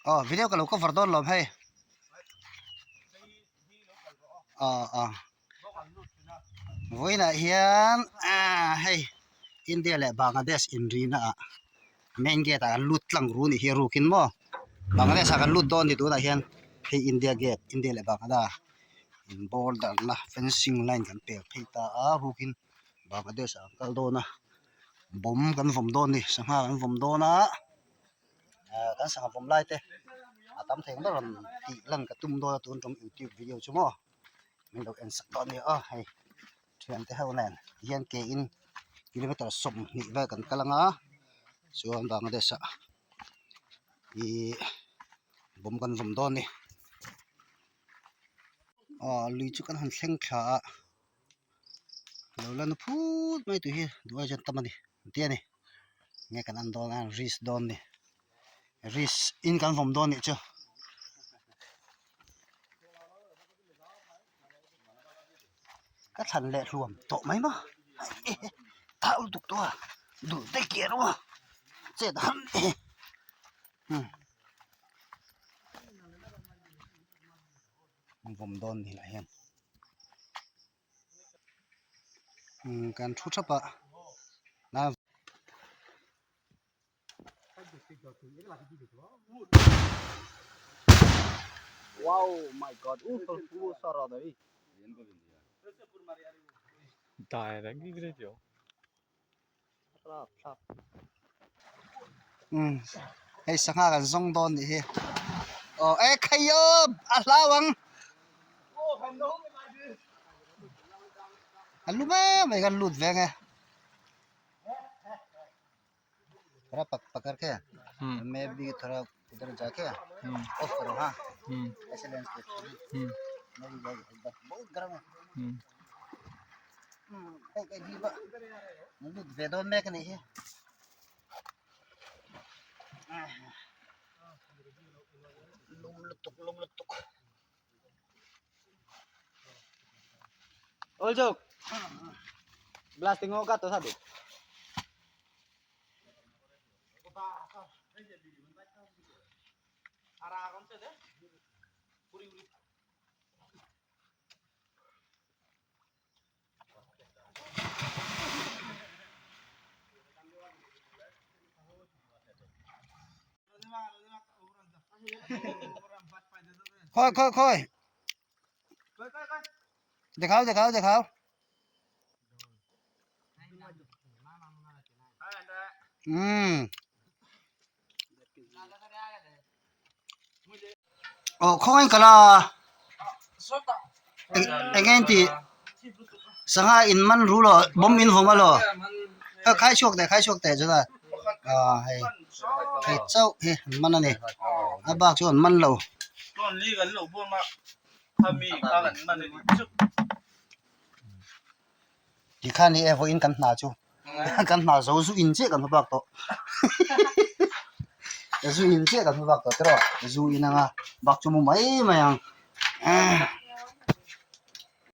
Aw video ka lo cover dawn lawm hei aw aw vawiinah hian ah hei India leh Bangladesh inrina ah main gate ah an lut tlang ru anih hi a rukin maw Bangladesh ah kan lut dawn a ni tunah hian hei India gate India leh Bangladesh in border na fencing line kan pel phei ta a rukin Bangladesh ah an kal dawn a bawm kan vawm dawn a ni sangha kan vawm dawn a. Ah kan sangha vawm lai te a tam thei ang ber rawn tih lan ka tum dawn a tun tum youtube video chu maw min lo en sak tawh a nia aw hei thiante ho nen hian ke in kilometer 20 vel kan kal anga chuan Bangladesh ah ihh bawm kan vawm dawn a ni aw lui chu kan han thleng thla a. Lo la na phut mai tih hi duh ai chuan tam a ni an ti a ni enge kan en dawn a risk dawn a ni risk in kan vawm dawn anih chu. Ka thlan leh hluam tawh mai maw thau lutuk tawh a dul te kiar a chet han vawm dawn ni lah hian umm kan thu thap a Wow my god umm hei sangha kan zawng dawn nih hi aw e khai aw a hlau ang a lu mai mai kan lut veng e thora pak pakar ke may be thora udhar ja ke off karo ha aise lens ke bahut garam hai hei ka dip a lut ve dawn mek anih hi lum lutuk lum lutuk Ol jok blasting ho ka to sadu Khawi khawi khawi দেখাও দেখাও দেখাও উম aw khawngaih kala eng eng tih sangha in man ru lo bawm in vawm a law khai chhuak teh khai chhuak teh chuan ah hei hei chauh hi an man a ni a bak chu an man lo. Tikhan hi e vawiin kan hna chu kan hna zo zu in chiah kan hmu bak tawh zu in chiah kan hmu bak tawh tiraw zu in anga bak chu mu mai mai ang.